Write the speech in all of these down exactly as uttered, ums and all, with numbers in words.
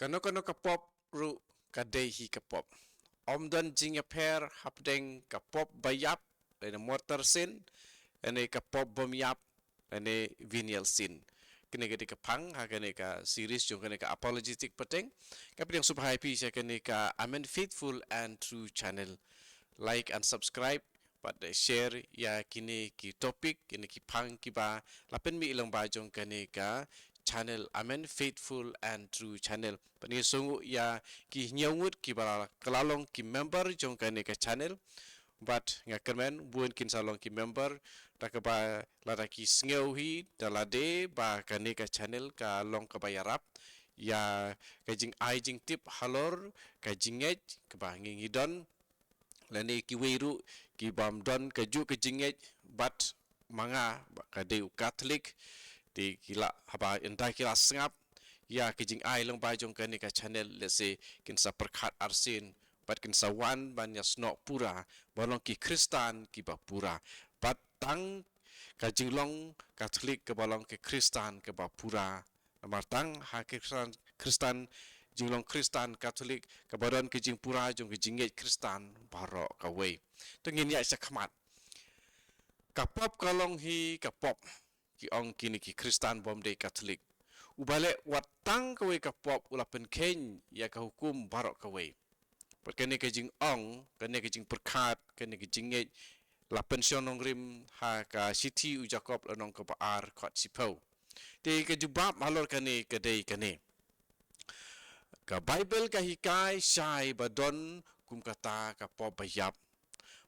Kano kano ka pop ruh ka dei hi ka pop. Ym don jingïapher hapdeng ka pop ba ïap, lane mortal sin, lane ka pop bym ïap, lane venial sin. Kane ka dei ka phang ha kane ka series jong kane ka apologetic pateng. Nga pdiang sngewbha ïa phi sha kane ka Amen Faithful and True Channel. Like and subscribe bad share ïa kine ki topic, kine ki phang kiba la pynmih lyngba jong kane ka channel Amen Faithful and True Channel. Bad ngi sngewnguh ïa ki hynñiew ngut kiba la, ka la long ki member jong kane ka channel. Bad nga kyrmen bun kin sa long ki member, da kaba lada ki sngew hi da lade ba kane ka channel ka long kaba ïarap ïa ka jingai jingtip halor ka jingngeit kaba ngi ngi don, lane kiwei ruh ki bym don kajuh ka jingngeit bad ma nga, ba ka dei u Katholik. Te ki la, haba ynda ki la sngap ïa ka jingai lyngba jong kane ka channel, lehse kin sa pyrkhat arsien bad kin sa wan ban ïasnoh pura, ban long ki Khristan kiba pura. Bad tang ka jinglong Katholik kaba long ka Khristan kaba pura. Namar tang ha ka Khristan, Khristan, jinglong Khristan Katholik kaba don ka jingpura jong ka jingngeit Khristan baroh kawei. To ngin ïaid shakhmat. Ka pop ka long hi ka pop, ki ong kine ki Khristan bym dei Katholik. Uba leh wat tang kawei ka pop u la pynkheiñ ïa ka hukum baroh kawei. Bad kane ka jingong, kane ka jingpyrkhat, kane ka jingngeit la pynshong nongrim ha ka shithi u Jakob lynnong kaba ar, dkhot shiphew. Te ka jubab halor kane ka dei kane. Ka Baibl ka hikai shai ba don kum kata ka pop ba ïap.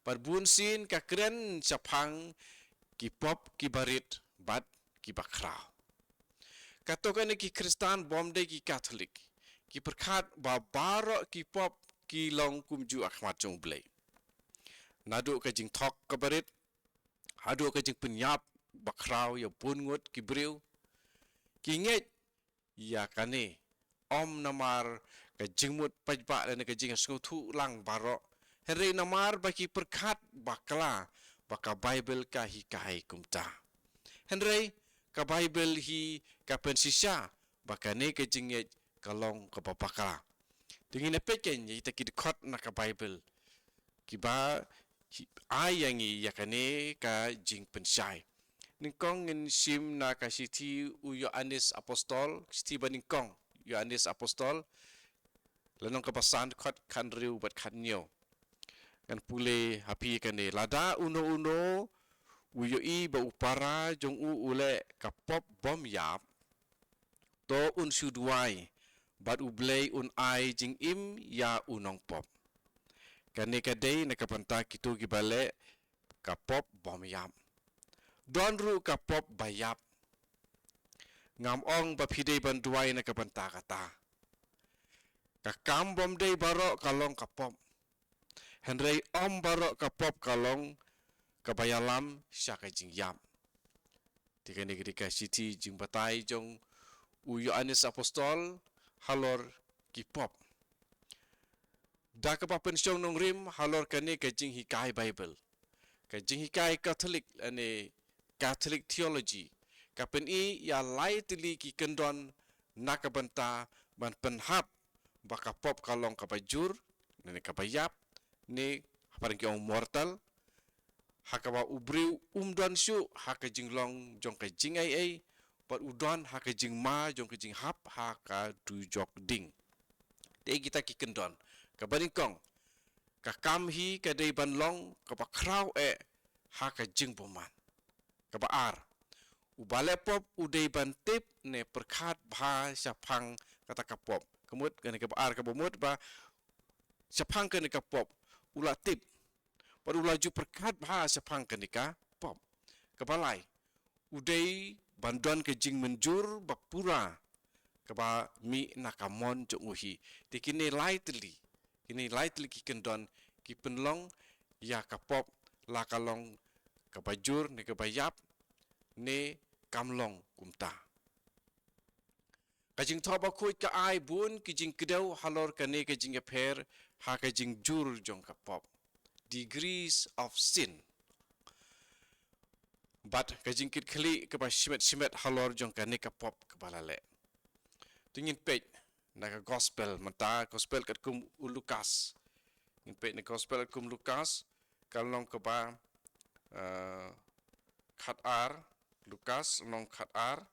Bad bunsien ka kren shaphang ki pop kiba rit bad kiba khraw. Kato kane ki Khristan bym dei ki Katholik ki pyrkhat ba baroh ki pop ki long kumjuh ha khmat jong U Blei. Naduh ka jingthok kaba rit haduh ka jingpynïap ba khraw ïa bun ngut ki briew, ki ngeit ïa kane ym namar ka jingmut paidbah lane ka jingsngewthuh lang baroh, hynrei namar ba ki pyrkhat bakla ba ka Baibl ka hikai kumta. Hynrei ka Baibl hi ka pynshisha ba kane ka jingngeit ka long kaba bakla. Te ngin ïa peit kein ïa kita ki dkhot na ka Baibl kiba ai ïa ngi ïa kane ka jingpynshai. Nyngkong ngin shim na ka shithi u Ïoannis Apostol, shithi ba nyngkong Ïoannis Apostol, lynnong kaba san, dkhot khathynriew bad khathynñiew. Ngan pule ha phi kane: Lada uno uno u ïohi ba u para jong u u leh ka pop bym ïap, to un shu duwai bad U Blei un ai jingim ïa u nongpop. Kane ka dei na ka bynta kito kiba leh ka pop bym ïap. Don ruh ka pop ba ïap. Ngam ong ba phi dei ban duwai na ka bynta kata. Ka kam bym dei baroh ka long ka pop, hynrei ym baroh ka pop ka long kaba ïalam sha ka jingïap. Te kane ka dei ka shithi jingbatai jong u Ïoannis Apostol halor ki pop. Da kaba pynshong nongrim halor kane ka jinghikai Baibl, ka jinghikai Katholik lane Catholic theology ka pyni ïa lai tylli ki kyndon na ka bynta ban pynhap ba ka pop ka long kaba jur ne kaba ïap, ne hapdeng ki ong mortal, ha kaba u briew um don shuh ha ka jinglong jong ka jingaiei, bad u don ha ka jingma jong ka jinghap ha ka dujok ding. Te kita ki kyndon. Kaba nyngkong, ka kam hi ka dei ban long kaba khraw eh ha ka jingbymman. Kaba ar, uba leh pop u dei ban tip ne pyrkhat bha shaphang kata ka pop. Ka mut kane kaba ar, kaba mut ba shaphang kane ka pop u la tip, bad u la ju pyrkhat bha shaphang kane ka pop. Kaba lai, u dei ban don ka jingmynjur ba pura kaba mih na ka mon jong u hi. Te kine lai tylli, kine lai tylli ki kyndon ki pynlong ïa ka pop la ka long kaba jur ne kaba ïap ne kam long kumta. Ka Jingthoh Bakhuid ka ai bun ki jingkdew halor kane ka jingïapher ha ka jingjur jong ka pop, degrees of sin, bad ka jingkitkhlieh kaba shimet shimet halor jong kane ka pop kaba la leh. To ngin peit na ka gospel, mynta gospel katkum u Lukas. Ngin peit na gospel katkum Lukas, ka lynnong kaba, eh, khat ar, Lukas lynnong khat ar,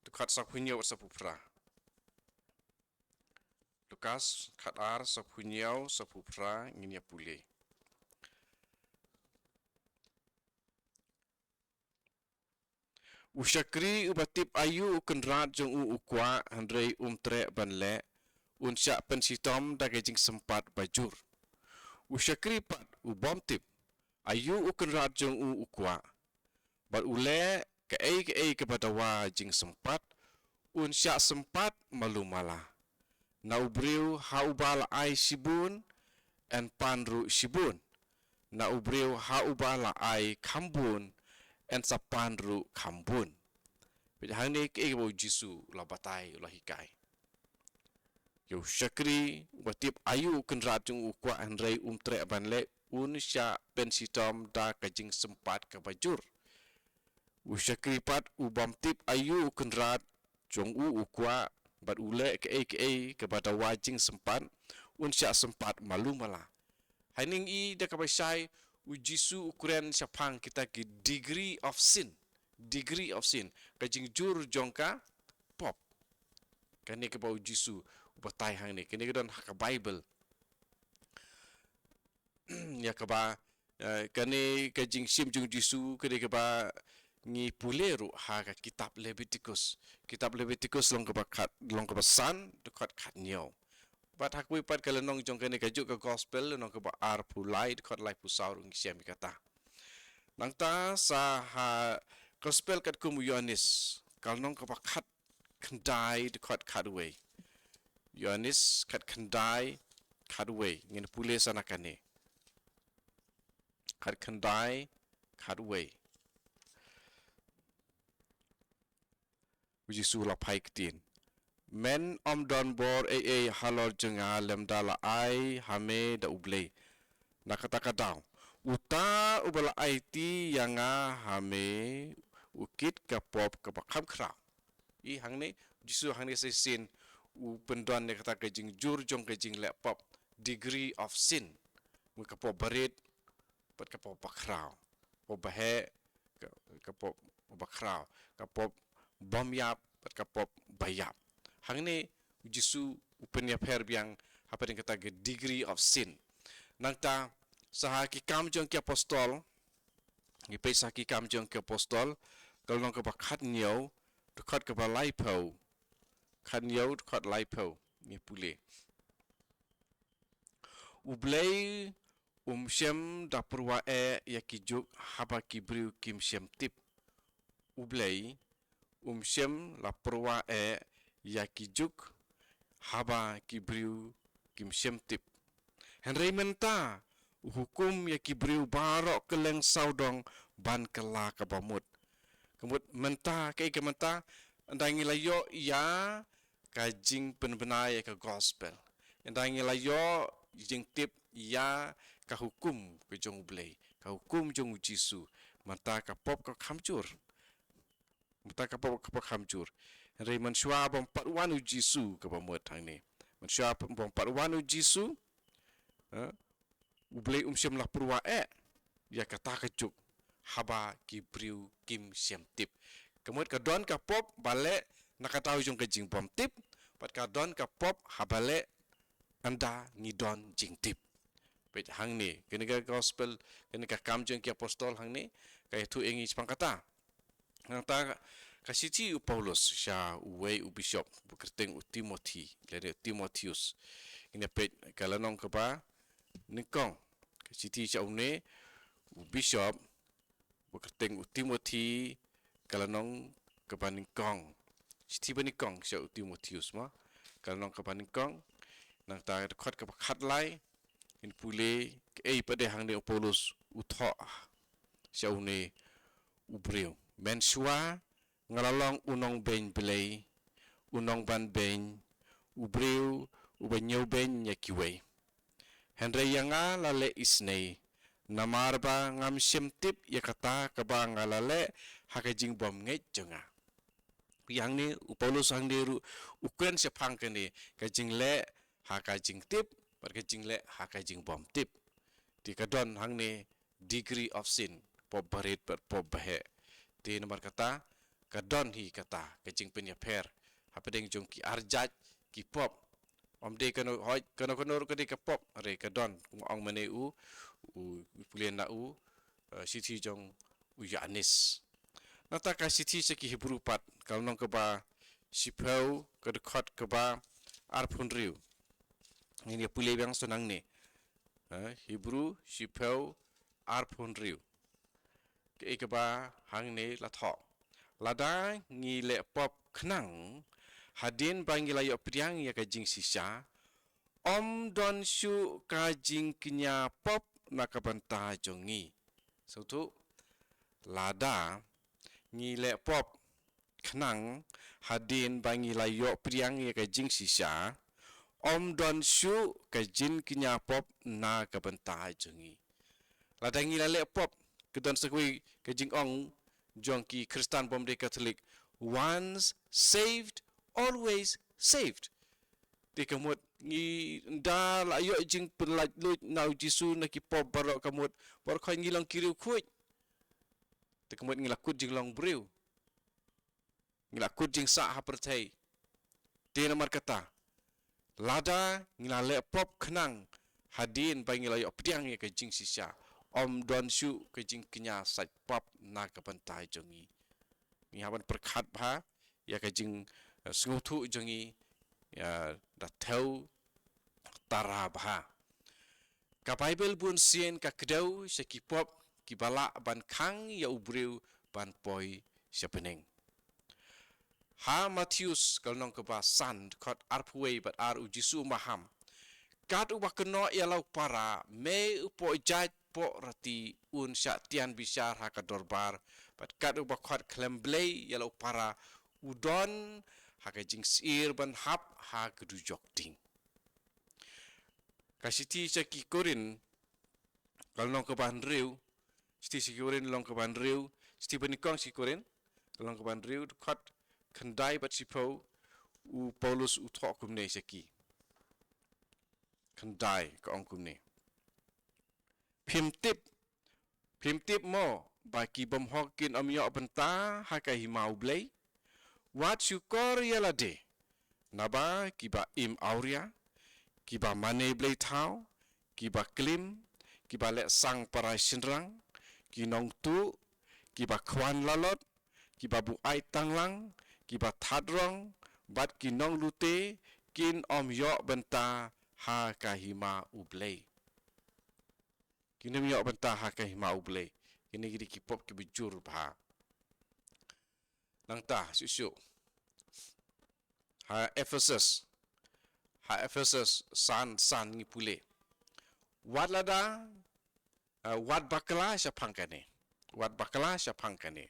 dkhot saphew hynñiew, saphew phra. Lukas khat ar, saphew hynñiew, saphew phra, ngin ïa pule. U shakri uba tip aïu u kynrad jong u u kwah, hynrei um treh ban leh, un shah pynshitom da ka jingsympat ba jur. U shakri pat u bym tip aïu u kynrad jong u u kwah, bad u leh kaei kaei kaba dawa jingsympat, un shah sympat malu mala. Na u briew ha uba la ai shibun, yn pan ruh shibun. Na u briew ha uba la ai khambun, yn sa pan ruh khambun. Peit hangne kaei kaba u Jisu u la batai, u la hikai. Ïa u shakri uba tip aïu u kynrad jong u u kwah, hynrei um treh ban leh, un shah pynshitom da ka jingsympat kaba jur. U shakri pat u bym tip aïu u kynrad jong u u kwah, bad u leh kaei kaei kaba dawa jingsympat, un shah sympat malu mala. Hangne i da kaba shai u Jisu u kren shaphang kita ki degree of sin. Degree of sin, ka jingjur jong ka pop. Kane kaba u Jisu u batai hangne, kane ka don ha ka Bible. Ïa kaba, eh, kane ka jingshim jong u Jisu, kane kaba ngi pule ruh ha ka kitab Leviticus. Kitab Leviticus lynnong kaba khat, lynnong kaba san, dkhot khat hynñiew. Bad ha kawei pat ka lynnong jong kane kajuh ka gospel, lynnong kaba arphew lai, dkhot laiphew saw ruh ngi shem ïa kata. Nangta sa ha gospel katkum u Ïoannis, ka lynnong kaba khat khyndai, dkhot khat wei. Ïoannis khat khyndai, khat wei. Ngin pule sa na kane. Khat khyndai, khat wei. U Jisu u la phai ktien. Men ym don bor ei ei halor jong nga lymda la ai ha me da U Blei. Na kata ka daw, uta uba la aiti ïa nga ha me u kit ka pop kaba kham khraw. I hangne, Jisu hangne sa shisien u pyndon ïa kata ka jingjur jong ka jingleh pop, degree of sin. Mut ka pop barit, bad ka pop bakhraw. Pop baheh, ka, ka pop bakhraw. Ka pop bym ïap, bad ka pop ba ïap. Hangne, u Jisu u pynïapher biang hapdeng kata ka degree of sin. Nangta, sa ha ki Kam jong ki Apostol, ngi peit sa ha ki Kam jong ki Apostol, ka lynnong kaba khat hynñiew, dkhot kaba laiphew. Khat hynñiew, dkhot laiphew. Ngi pule. U Blei um shym da pyrwa eh ïa ki juk haba ki briew kim shym tip. U Blei um shym la pyrwa eh ïa ki juk haba ki briew kim shym tip. Hynrei mynta u hukum ïa ki briew baroh kylleng sawdong ban kylla kaba mut. Ka mut mynta, kaei ka mynta, ynda ngi la ïoh ïa ka jingpynbna ïa ka gospel. Ynda ngi la ïoh jingtip ïa ka hukum ka jong U Blei, ka hukum jong u Jisu, mynta ka pop ka kham jur. Mynta ka pop ka kham jur. Hynrei mynshuwa bym pat wan u Jisu, kaba mut hangne. Mynshuwa bym pat wan u Jisu, eh, U Blei um shym la pyrwa eh ïa kata ka juk haba ki briew kim shym tip. Ka mut ka don ka pop ba leh na ka daw jong ka jingbymtip, bad ka don ka pop haba leh ynda ngi don jingtip. Peit hangne, kane ka gospel, kane ka Kam jong ki Apostol hangne, ka ïathuh ïa ngi shaphang kata. Nangta ka shithi u Paulus sha uwei u bishop, ba kyrteng u Timothi, lane u Timotheus. Ngin ïa peit ka lynnong kaba nyngkong. Ka shithi sha une u bishop, ba kyrteng u Timothi, ka lynnong kaba nyngkong. Shithi ba nyngkong sha u Timotheus mo. Ka lynnong kaba nyngkong. Nangta ka dkhot kaba khatlai. Ngin pule kaei pat de hangne u Paulus u thoh sha une u briew. Mynshuwa nga la long u nongbeiñ Blei, u nongbanbeiñ, u briew uba ñiewbeiñ ïa kiwei. Hynrei ïa nga la leh isynei, namar ba ngam shym tip ïa kata kaba nga la leh ha ka jingbymngeit jong nga. Phi hangne, u Paulus hangne ruh u kren shaphang kane ka jingleh ha ka jingtip bad ka jingleh ha ka jingbymtip. Te ka don hangne degree of sin, pop barit bad pop baheh. Te namar kata ka don hi kata ka jingpynïapher hapdeng jong ki arjait ki pop. Ym dei kano hoi, kano kano ruh ka dei ka pop, hynrei ka don, ong mane u, u pule na u, eh, shithi jong u Ïoannis. Nangta ka shithi sha ki Hebru pat, ka lynnong kaba shiphew, ka dkhot kaba arphew hynriew. Ngin ïa pule biang sa nangne. Eh, Hebru shiphew, arphew hynriew. Kaei kaba hangne la thoh. Lada ngi leh pop khnang hadien ba ngi la ïoh pdiang ïa ka jingshisha, ym don shuh ka jingkñia pop na ka bynta jong ngi. Sngewthuh, lada ngi leh pop khnang hadien ba ngi la ïoh pdiang ïa ka jingshisha, ym don shuh ka jingkñia pop na ka bynta jong ngi. Lada ngi la leh pop, ka don sa kawei ka jingong jong ki Khristan bym dei Katholik, "Once saved, always saved." Te ka mut ngi da la ïoh jingpynlait luid na u Jisu na ki pop baroh, ka mut baroh khoit ngi long ki riewkhuid. Te ka mut ngi la kut jinglong briew, ngi la kut jingsah ha pyrthei. Te namar kata, lada ngi la leh pop khnang hadien ba ngi la ïoh pdiang ïa ka jingshisha, ym don shuh ka jingkñia sait pop na ka bynta jong ngi. Ngi hap ban pyrkhat bha ïa ka jing, eh, sngewthuh jong ngi, ïa, da thew tara bha. Ka Baibl bun sien ka kdew sha ki pop kiba lah ban khang ïa u briew ban poi sha bneng. Ha Mathaios ka lynnong kaba san, dkhot arphew wei bad ar, u Jisu u maham: Kat uba kynnoh ïa la u para, me u poh jait poh rati, un shah tian bishar ha ka dorbar, bad kat uba khot khlem blei ïa la u para, u don ha ka jingsyier ban hap ha ka dujok ding. Ka shithi sha ki Korinth ka lynnong kaba hynriew, shithi sha ki Korinth lynnong kaba hynriew, shithi banyngkong sha ki Korinth ka lynnong kaba hynriew, dkhot khyndai bad shiphew, u Paulus u thoh kumne sha ki. Khyndai, ka ong kumne: Phim tip, phim tip mo ba ki bymhok kin ym ïoh bynta ha ka hima U Blei? Wat shukor ïa lade, naba kiba im awria, kiba mane blei thaw, kiba klim, kiba leh sang para shynrang, ki nongtuh, kiba khwan lalot, kiba buaid tanglang, kiba thad rong, bad ki nonglute kin ym ïoh bynta ha ka hima U Blei. Kin ym ïoh bynta ha ka hima U Blei. Kine ki dei ki pop kiba jur bha. Nangta shuh shuh, ha Ephesus, ha Ephesus san san ngi pule: Wat lada, eh, wat bakla shaphang kane. Wat bakla shaphang kane: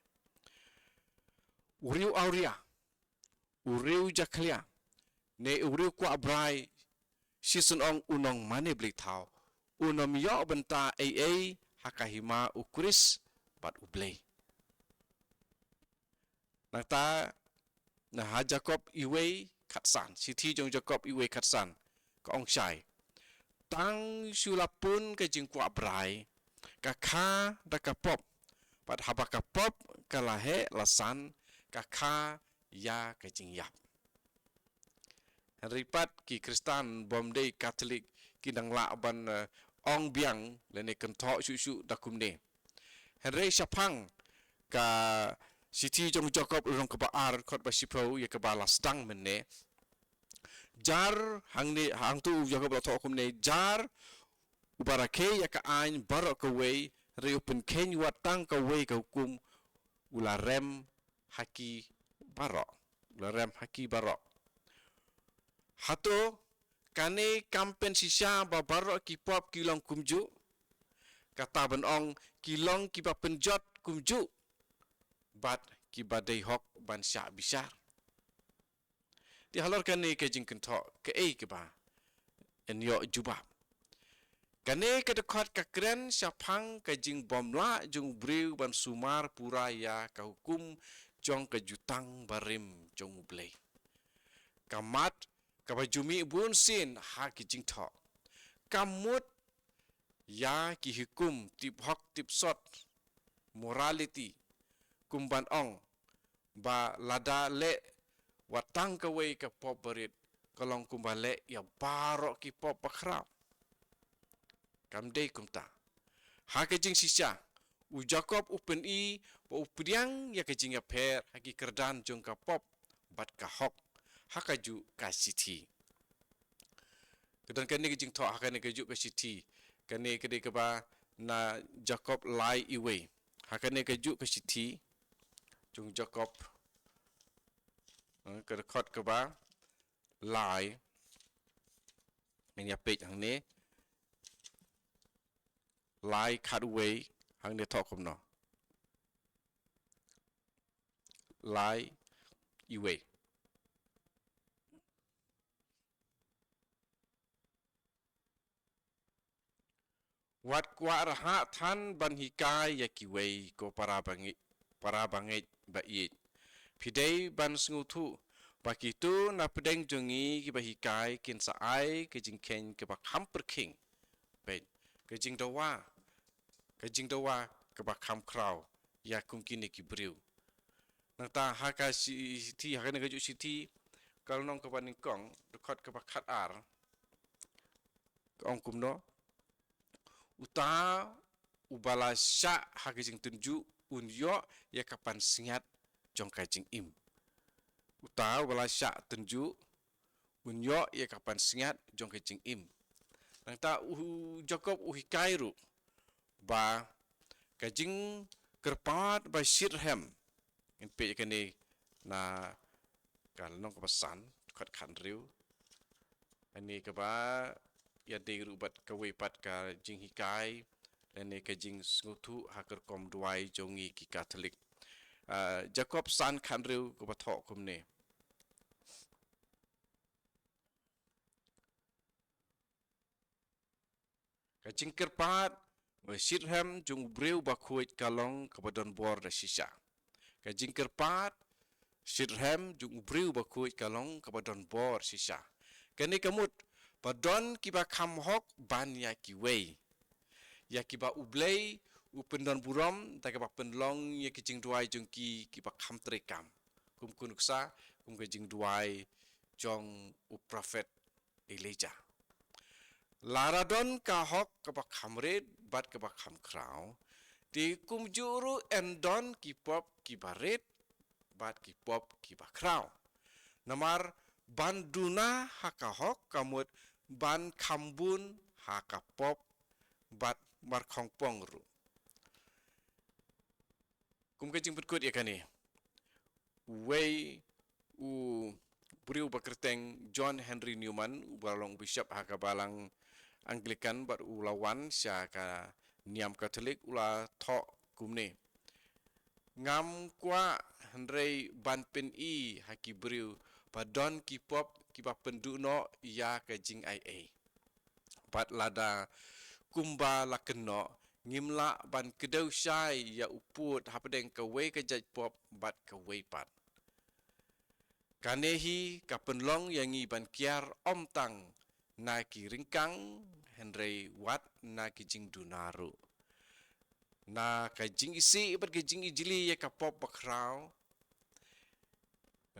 U riew awria, u riew jakhlia, ne u riew kwah brai, shisien ong u nongmane blei thaw, un ym ïoh bynta ei ei ha ka hima U Khrist bad U Blei. Nangta na ha Jakob iwei khatsan, shithi jong Jakob iwei khatsan, ka ong shai: Tang shu la pun ka jingkwah brai, ka kha da ka pop, bad haba ka pop ka la heh la san, ka kha ïa ka jingïap. Hynrei pat ki Khristan bym dei Katholik ki dang lah ban, eh, ong biang lane kynthoh shuh shuh da kumne. Hynrei shaphang ka shithi jong Jakob lynnong kaba ar, dkhot ba shiphew, ïa kaba la sdang mynne, jar hangne, hangto u Jakob la thoh kumne: Jar uba rakhe ïa ka aiñ baroh kawei, hynrei u pynkheiñ wat tang kawei ka hukum, u la rem ha ki baroh, u la rem ha ki baroh. Hato kane kam pynshisha ba baroh ki pop ki long kumjuh? Kata ban ong ki long kiba pynjot kumjuh bad kiba dei hok ban shah bishar. Te halor kane ka jingkynthoh, kaei kaba yn ïoh jubab? Kane ka dkhot ka kren shaphang ka jingbymlah jong u briew ban sumar pura ïa ka hukum jong ka jutang barim jong U Blei. Ka mat kaba ju mih bunsien ha ki jingthoh. Ka mut ïa ki hukum tip hok tip sot, morality, kum ban ong ba lada leh wat tang kawei ka pop barit, ka long kumba leh ïa baroh ki pop bakhraw. Kam dei kumta. Ha ka jingshisha, u Jakob u pyni ba u pdiang ïa ka jingïapher ha ki kyrdan jong ka pop bad ka hok ha kajuh ka shithi. Ka don kane ka jingthoh ha kane kajuh ka shithi. Kane ka dei kaba na Jakob lai iwei. Ha kane kajuh ka shithi jong Jakob, eh, ka dkhot kaba lai, ngin ïa peit hangne. Lai khatwei, hangne thoh kumno. Lai iwei. Wat kwah rhah than ban hikai ïa kiwei, ko para bangeit, para bangeit ba ïeit. Phi dei ban sngewthuh ba kito na pdeng jong ngi kiba hikai kin sa ai ka jingkheiñ kaba kham pyrkhing. Peit, ka jingdawa, ka jingdawa kaba kham khraw ïa kum kine ki briew. Nangta ha ka shi-, shithi, ha kane kajuh shithi, ka lynnong kaba nyngkong, dkhot kaba khatar, ka ong kumno: Uta uba la shah ha ka jingtynjuh un ïoh ïa ka pansngiat jong ka jingim. Uta uba la shah tynjuh un ïoh ïa ka pansngiat jong ka jingim. Nangta u Jakob u hikai ruh ba ka jingkyrpad ba shitrhem. Ngin peit kane na ka lynnong kaba san, dkhot khathynriew. Kane kaba ïadei ruh bad kawei pat ka jinghikai lane ka jingsngewthuh ha ka rukom duwai jong ngi ki Katholik. Ah, Jakob san khathynriew kaba thoh kumne. Ka jingkyrpad ba shitrhem jong u briew bakhuid ka long kaba don bor da shisha. Ka jingkyrpad shitrhem jong u briew bakhuid ka long kaba don bor shisha. Kane ka mut ba don kiba kham hok ban ïa kiwei, ïa kiba U Blei u pyndonburom da kaba pynlong ïa ki jingduwai jong ki kiba kham treikam. Kum ka nuksa, kum ka jingduwai jong u prophet Elijah. Lada don ka hok kaba kham rit bad kaba kham khraw, te kumjuh ruh yn don ki pop kiba rit bad ki pop kiba khraw. Namar ban duna ha ka hok ka mut ban kham bun ha ka pop bad markhongpong ruh. Kum ka jingpynkut ïa kane, uwei u briew ba kyrteng John Henry Newman, uba long bishop ha ka balang Anglican bad u la wan sha ka niam Katholik, u la thoh kumne: Ngam kwah hynrei ban pyni ha ki briew ba don ki pop kiba pynduh noh ïa ka jingaiei. Bad lada kumba la kynnoh, ngim lah ban kdew shai ïa u pud hapdeng kawei ka jait pop bad kawei pat. Kane hi ka pynlong ïa ngi ban kiar ym tang na ki ryngkang hynrei wat na ki jingduna ruh. Na ka jingisih bad ka jingijli ïa ka pop bakhraw,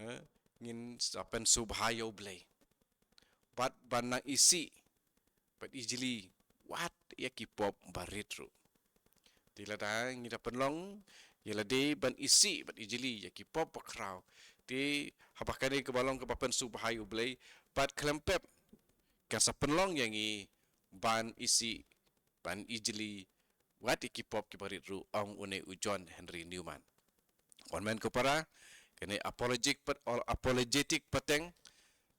eh, ngin sa pynsngewbha ïa U Blei. Bad ban nang isih bad ijli wat ïa ki pop barit ruh. Te lada ngi da pynlong ïa lade ban isih bad ijli ïa ki pop bakhraw, te haba kane kaba long kaba pynsngewbha ïa U Blei, bad khlem pep kan sa pynlong ïa ngi ban isih ban ijli wat ïa ki pop kiba rit ruh, ong une u John Henry Newman. Kynmaw ko para, kane apologetic pat-, apologetic pateng,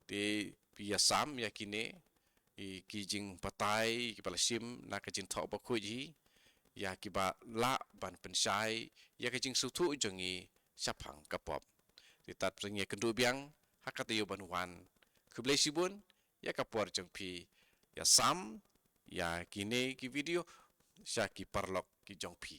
te phi ïa sam ïa kine, ïa ki jingbatai kiba la shim na ka Jingthoh Bakhuid hi, ïa kiba lah ban pynshai ïa ka jingsngewthuh jong ngi shaphang ka pop. Te tad pyrshang ïa kynduh biang ha ka taïew ban wan. Khublei shibun ïa ka por jong phi ïa sam ïa kine ki video sha ki paralok ki jong phi.